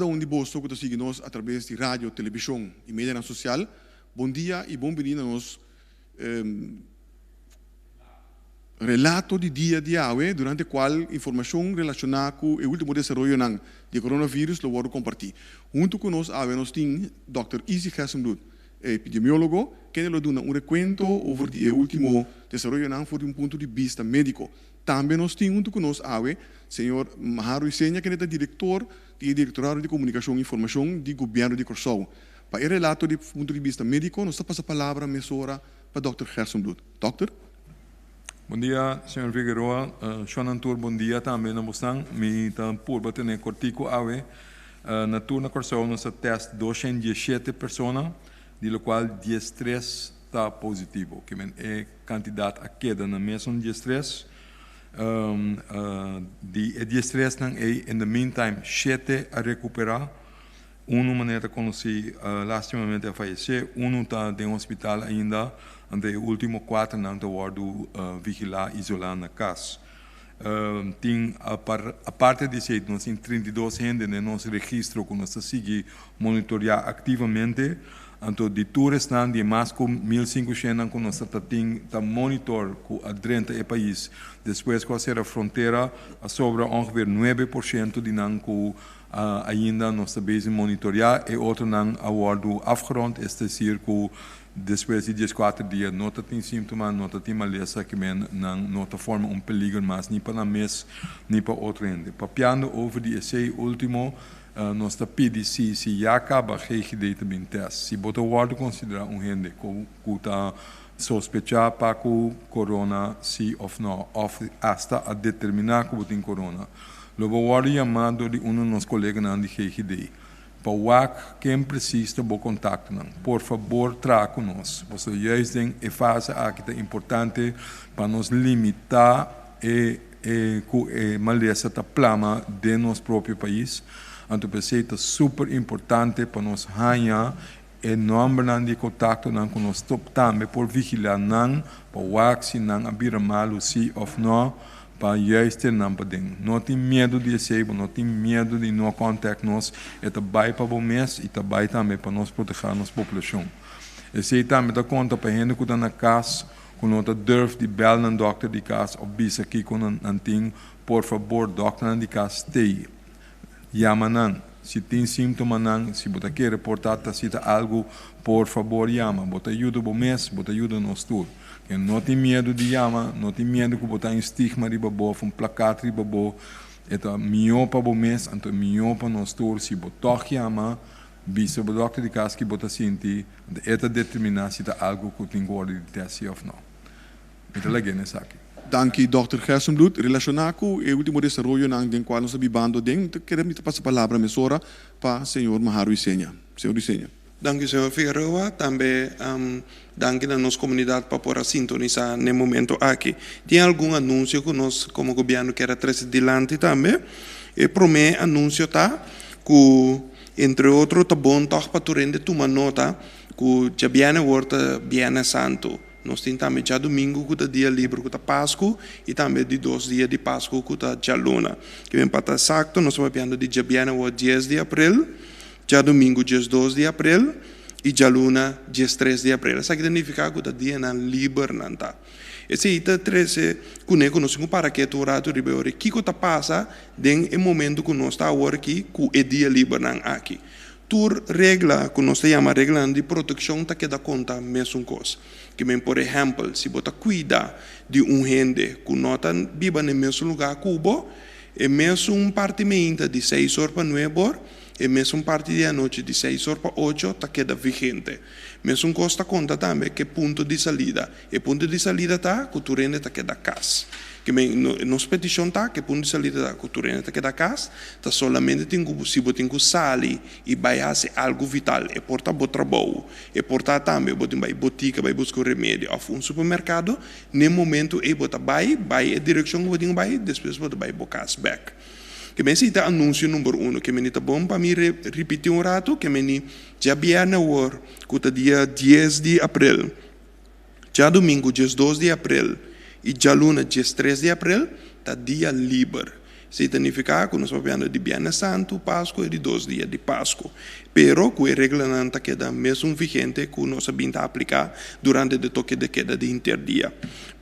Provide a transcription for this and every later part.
Kada un di boso ku ta sigui nos atrabes di radio, telebishon i medianan sosial, bon dia i bon bini na nos relato di dia di awe durante kual informashon relashoná ku e último desaroyonan di e coronavirus lo wòrdu kompartí. Huntu ku nos awe nos tin dòkter Izzy Gerstenbluth, epidemiólogo, kende lo duna un rekuento over di e último desaroyonan for di un punto di bista médiko. Tambe nos tin huntu ku nos awe señor Maharo Isenia kende ta direktor di e Direktorado di Komunikashon i Informashon di Gobièrnu di Kòrsou. Pa e relato di punto di bista médiko nos ta pasa palabra mesora pa dòkter Gerstenbluth. Dòkter. Bon dia señor Figueroa, shonnan tur bon dia tambe na bosnan. Mi ta purba tene kortiku awe. Na tur na Kòrsou nos a tèst 217 persona, di lokual 13 ta positivo. Ke men e kantidat a keda na mesun 13. Di e 13 nan ei in the meantime shete a rekuperá. Unu manera ta konosí lastimamente a fayesé, unu ta den hospital ainda, anto e último kuaternan ta wòrdu vigilá isolá na kas. Tin aparte di esei nos tin 32 hende den nos registro ku nos ta sigui monitoriá aktivamente, anto di tur esnan di e mas ku 1500 nan ku nos ta tin ta monitor ku a drenta e pais despues ku a sera frontera a sobra ongeveer 9% di nan ku Ainda nos ta bezig monitoreá, e otronan a wòrdu afgerond, es desir ku despues di 14 dia no ta tin síntoma, no ta tin malesa, ke men nan no ta forma un peliger mas ni pa nan mes ni pa otro hende. Papiando over di esei último, nos ta pidi si si ya kaba GGD ta bin tèst. Si bo ta wòrdu konsiderá un hende ku ku ta sospechá pa ku korona si òf nò, òf asta a determiná ku bo tin korona, Lo bo wòrdu yamá dor di unu nos koleganan di GGD pa wak ken presis ta bo kontaktonan. Por fabor traha ku nos, pasobra juist den e fase aki ta importante pa nos limitá e e ku e malesa ta plama den nos propio pais. Anto p'esei ta super importante pa nos haña e nòmbernan di e kontaktonan ku nos tambe por vigilá nan pa wak si nan a bira malu si òf nò. Pa juist ten nan paden. No tin miedu di esei, bo no tin miedu di no contact nos, e ta bai pa bo mes y ta bai tambe pa nos proteha nos poblacion. Esei tambe ta conta pa hende cu ta na cas cu no ta durf di bel nan dokter di cas of bisa kico nan nan tin, por fabor dokternan di cas stay. Yama nan. Si tin simptomanan, si bo ta kere por ta ta si ta algu, por fabor yama. Bo ta yuda bo mes, bo ta yuda nos tur. Ke no tin miedu di yama, no tin miedu ku bo ta un stigma riba bo of un plakat riba bo. E ta mihó pa bo mes, anto e mihó pa nos tur. Si bo tòg yama, bisa bo dòkter di kas ki bo ta sinti, anto e ta determiná si ta algu ku tin ku wòrdu di tèst si òf no. Mi ta lag'é na esaki. Danki Dòkter Gerstenbluth. Relashoná ku e último desaroyonan den kual nos ta bibando aden, mi ta kere mi ta pasa palabra mesora pa señor Maharo Isenia. Señor Isenia. Danki señor Figueroa. Tambe danki na nos komunidat pa por a sintonisá n'e momento aki. Tin algun anunsio ku nos komo gobièrnu kier a trese dilanti tambe. E promé anunsio ta ku entre otro ta bon tòg pa tur hende tuma nota ku djabièrnè awor ta Bièrnè Santu. Nos tin tambe djadumingu ku ta dia liber ku ta Pasku i tambe di dos dia di Pasku ku ta djaluna. Ke men pa ta esakto nos ta papiando di djabièrnè awor 10 di aprel, djadumingu 12 di aprel i djaluna 13 di aprel. Esaki ta nifiká ku ta dianan liber nan ta. Esei ta trese kuné ku nos tin ku para ketu un ratu riba e ora kiko ta pasa den e momentu ku nos ta awor aki ku e dia libernan aki. Tur regla ku nos ta yama reglanan di protekshon ta keda konta mesun kos. Ke men por ehèmpel, si bo ta kuida di un hende ku no ta biba na e mesun lugá ku bo, e mesun parti meinta di seis or pa nuebe or, e mesun parti di anochi di seis or pa ocho ta keda vigente. Mesun kos ta konta tambe ku e punto di salida. E punto di salida ta ku tur hende ta keda kas. Ke men, nos petishon ta ku e punto di salida ta ku tur hende ta keda kas, ta solamente tin ku si bo tin ku sali i bai hasi algu vital, e por ta bo trabou, e por ta tambe bo tin bai botika bai buska un remedio òf un supermerkado, n'e momentu ei bo ta bai, bai e direkshon ku bo tin ku bai, despues bo ta bai bo kas bèk. Ke men esei ta anunsio number uno. Ke men ta bon pa mi ripití un ratu, ke men djabièrnè awor ku ta dia 10 di aprel. Djadumingu 12 di aprel i djaluna 13 di aprel ta dia liber. Esei ta nifiká ku nos papiando di Bièrnè Santu, Pasku i di dos dia di Pasku. Pero ku e reglanan ta keda mesun vigente ku nos a bin ta apliká durante de toke de keda di henter dia.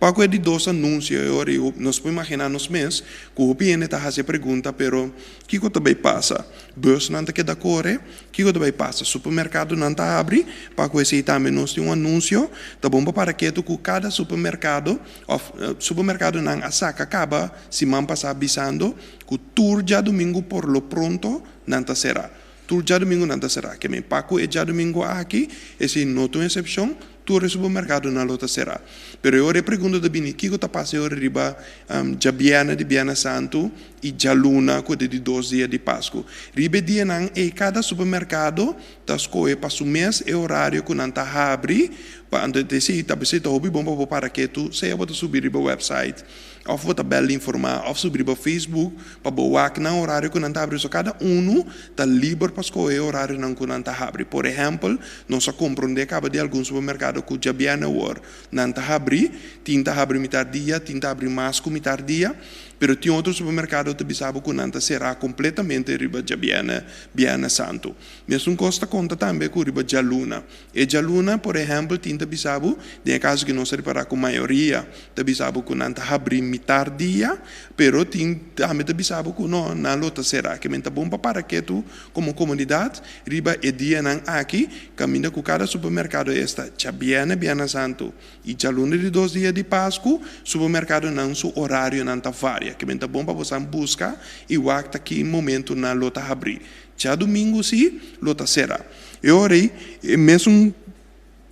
Pa ku e di dos anunsio e ora ei nos por imaginá nos mes ku hopi hende ta hasi e pregunta, pero kiko ta bai pasa? Busnan ta keda kore? Kiko ta bai pasa? Supermerkadonan ta habri? Pa ku esei tambe nos tin un anunsio. Ta bon pa para ketu ku kada supermerkado òf supermerkadonan a saka kaba siman pasá bisando ku tur djadumingu por lo pronto nan ta será. Tur djadumingu nan ta será. Ke men pa ku e djadumingu aki esei no ta un esepshon. Tur e supermerkadonan lo ta será. Pero e ora e pregunta ta bini, kiko ta pasa e ora riba djabièrnè di Bièrnè Santu i djaluna ku ta di dos dia di Pasku? Riba e dianan ei kada supermerkado ta skohe pa su mes e orario ku nan ta habri pa anto ta esei ta ta hopi bon pa bo para ketu sea bo ta subi riba website òf bo ta bèl informá òf subi riba Facebook pa bo wak nan orario ku nan ta habri. So kada unu ta liber pa skohe e orarionan ku nan ta habri. Por ehèmpel, nos a komprondé kaba di algun supermerkado ku djabièrnè awor nan ta habri, tin ta habri mitar dia, tin ta habri mas ku mitar dia, pero tin otro supermerkado ta bisa bo ku nan ta será kompletamente riba djabièrnè, bièrnè santu. Mesun kos ta konta tambe ku riba djaluna. E djaluna, por ehèmpel, tin ta bisa bo, den e kaso ku nos a ripará ku mayoria ta bisa bo ku nan ta habrí mitar dia, pero tin tambe ta bisa bo ku no, nan lo ta será. Ke men ta bon pa para ketu komo komunidat riba e dianan aki, kaminda ku kada supermerkado esta djabièrnè, bièrnè santu, i djaluna di dos dia di Pasku, supermerkadonan su orarionan ta varia. Ke men ta bon pa bosan buska i wak ta ki momentu nan lo ta habrí. Djadumingu sí lo ta será. E ora ei, e mesun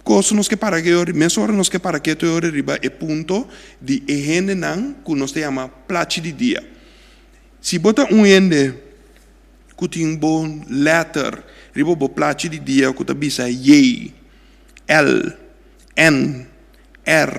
kos nos ke para e ora, mes ora nos ke para ketu e ora riba e punto di e hendenan ku nos ta yama plachi di dia. Si bo ta un hende ku tin bo lèter riba bo plachi di dia ku ta bisa J, L, N, R,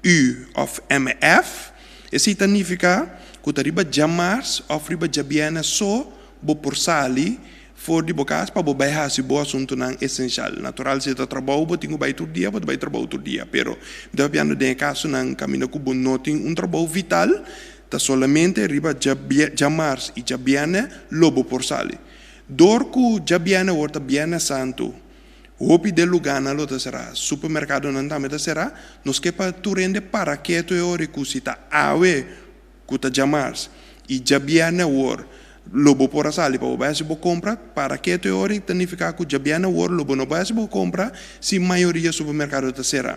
U òf MF, esei ta nifiká ku ta riba djamars òf riba djabièrnè so bo por sali for di bo kas pa bo bai hasi bo asuntunan esenshal. Natural si ta trabou bo tin ku bai tur dia, bo ta bai trabou tur dia. Pero mi ta papiando den e kasonan kaminda ku bo no tin un trabou vital, ta solamente riba djamars i djabièrnè lo bo por sali. Dor ku djabièrnè awor ta Bièrnè Santu, Hopi den lugánan lo ta será, supermerkadonan tambe ta será. Nos ke pa tur hende para ketu e ora ku si ta awe ku ta djamars i djabièrnè awor lo bo por a sali pa bo bai hasi bo kompra. Para ketu e ora ta nifiká ku djabièrnè awor lo bo no bai hasi bo kompra si mayoria supermerkado ta será.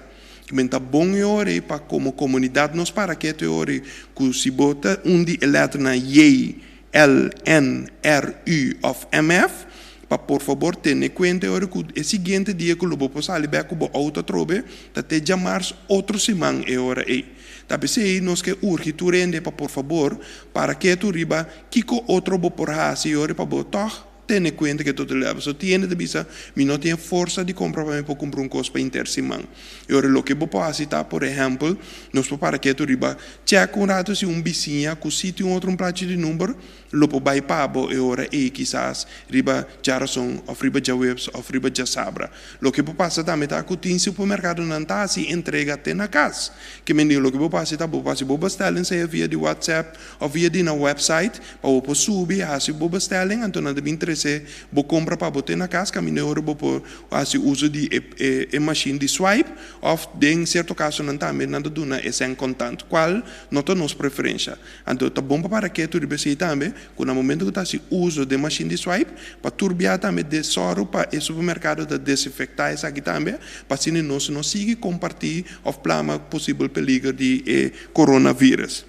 Men ta bon e ora ei pa komo komunidat nos para ketu e ora ku si bo ta un di e lèternan J, L, N, R, U òf MF, pa por fabor tene kuenta e ora ku e siguiente dia ku lo bo por sali bèk ku bo outo atrobe ta te djamars otro siman e ora ei. Ta p'esei nos ke urgi tur hende pa por fabor para ketu riba kiko otro bo por hasi e ora pa bo tòg Tene kuenta ke total lèvel. So tin hende ta bisa, Mi no tin e forsa di kompra pa mi por kumpra un kos pa inter siman. E ora loke bo por hasi ta, por ehèmpel, nos por para ketu riba chèk un ratu si un bisiña ku si tin otro un plachi di number lo por bai pa bo e ora ei kisas riba djarason òf riba djaweps òf riba djasabra. Loke por pasa tambe ta ku tin supermerkadonan ta hasi entrega te na kas. Ke men loke bo por hasi ta bo por hasi bo bestelling sea via di WhatsApp òf via di nan website pa bo por subi hasi bo bestelling anto nan ta bin trese bo kompra pa bo te na kas kaminda e ora bo por hasi uso di e e mashin di swipe òf den sierto kasonan tambe nan ta duna e sèn kontant kual no ta nos preferensha. Anto ta bon pa para ketu riba esei tambe ku na momento ku ta hasi uso den mashin di swipe pa tur bia tambe de sòru pa e supermerkado ta desinfektá esaki tambe pa asina nos no sigui kompartí òf plama posibel peliger di e coronavirus.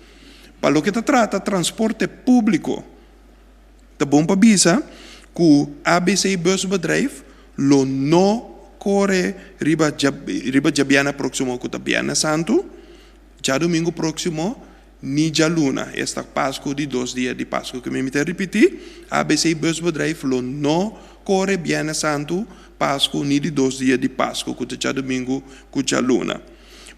Pa loke ta trata transporte públiko ta bon pa bisa ku ABC Busbedrijf lo no kore riba riba djabièrnè próksimo ku ta Bièrnè Santu, djadumingu próksimo ni djaluna, esta Pasku di dos dia di Pasku. Ke mi ta ripití, ABC Busbedrijf lo no kore Bièrnè Santu, Pasku ni di dos dia di Pasku ku ta djadumingu ku djaluna.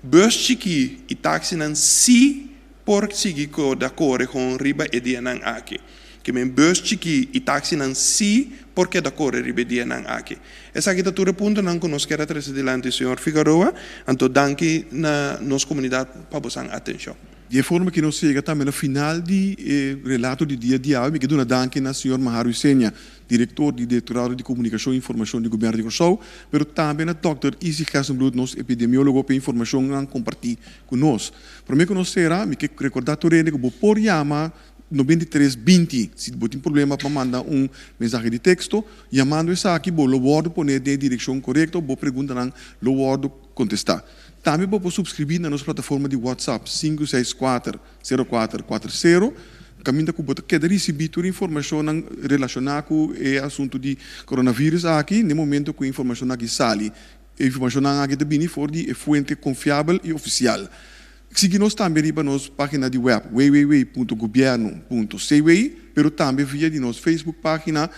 Bus chikí i taksinan sí por sigui koda kore kon riba e dianan aki. Ke men bus chikí i taksinan sí por keda kore riba e dianan aki. Esaki ta tur e puntonan ku nos kier a trese dilanti señor Figaroa, anto danki na nos komunidat pa bosan atenshon. Di e forma ki nos yega tambe na final di e relato di dia di awe, mi ke duna danki na señor Maharu Isenia, direktor di Direktorado di Komunikashon i Informashon di Gobièrnu di Kòrsou, pero tambe na dòkter Izzy Gerstenbluth, nos epidemiólogo, pa e informashonnan kompartí ku nos. Promé ku nos sera, mi ke rekordá tur hende ku bo por yama 93 20 si bo tin problema pa manda un mensahe di teksto. Yamando esaki bo lo wòrdu poné den e direkshon korekto, bo preguntanan lo wòrdu kontestá. Tambe bo por supskribí na nos plataforma di WhatsApp 564 04 40, kaminda ku bo ta keda risibí tur informashonnan relashoná ku e asuntu di coronavirus aki na e momento ku e informashonnan aki sali. E informashonnan aki ta bini for di e fuente konfiabel i ofisial. Sigui nos tambe riba nos página di web www.gobiernu.cw pero tambe via di nos Facebook página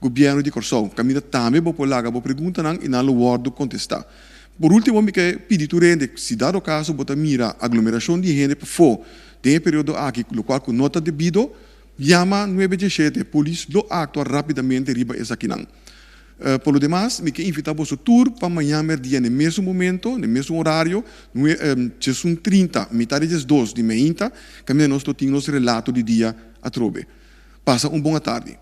Gobièrnu di Kòrsou kaminda tambe bo por laga bo preguntanan i nan lo wòrdu kontestá. Por último mi ke pidi tur hende si dado kaso bo ta mira aglomerashon di hende pafó den e periodo aki lokual ku no ta debido, yama nuebe diesshete, polis lo aktua rápidamente riba esakinan. Por lo demas, mi ke invitá boso tur pa mañan mèrdia n'e mesun momento, n'e mesun orario, nue, 11:30, mitá di 12 di meinta, kaminda nos lo tin nos relato di dia atrobe. Pasa un bon atardi.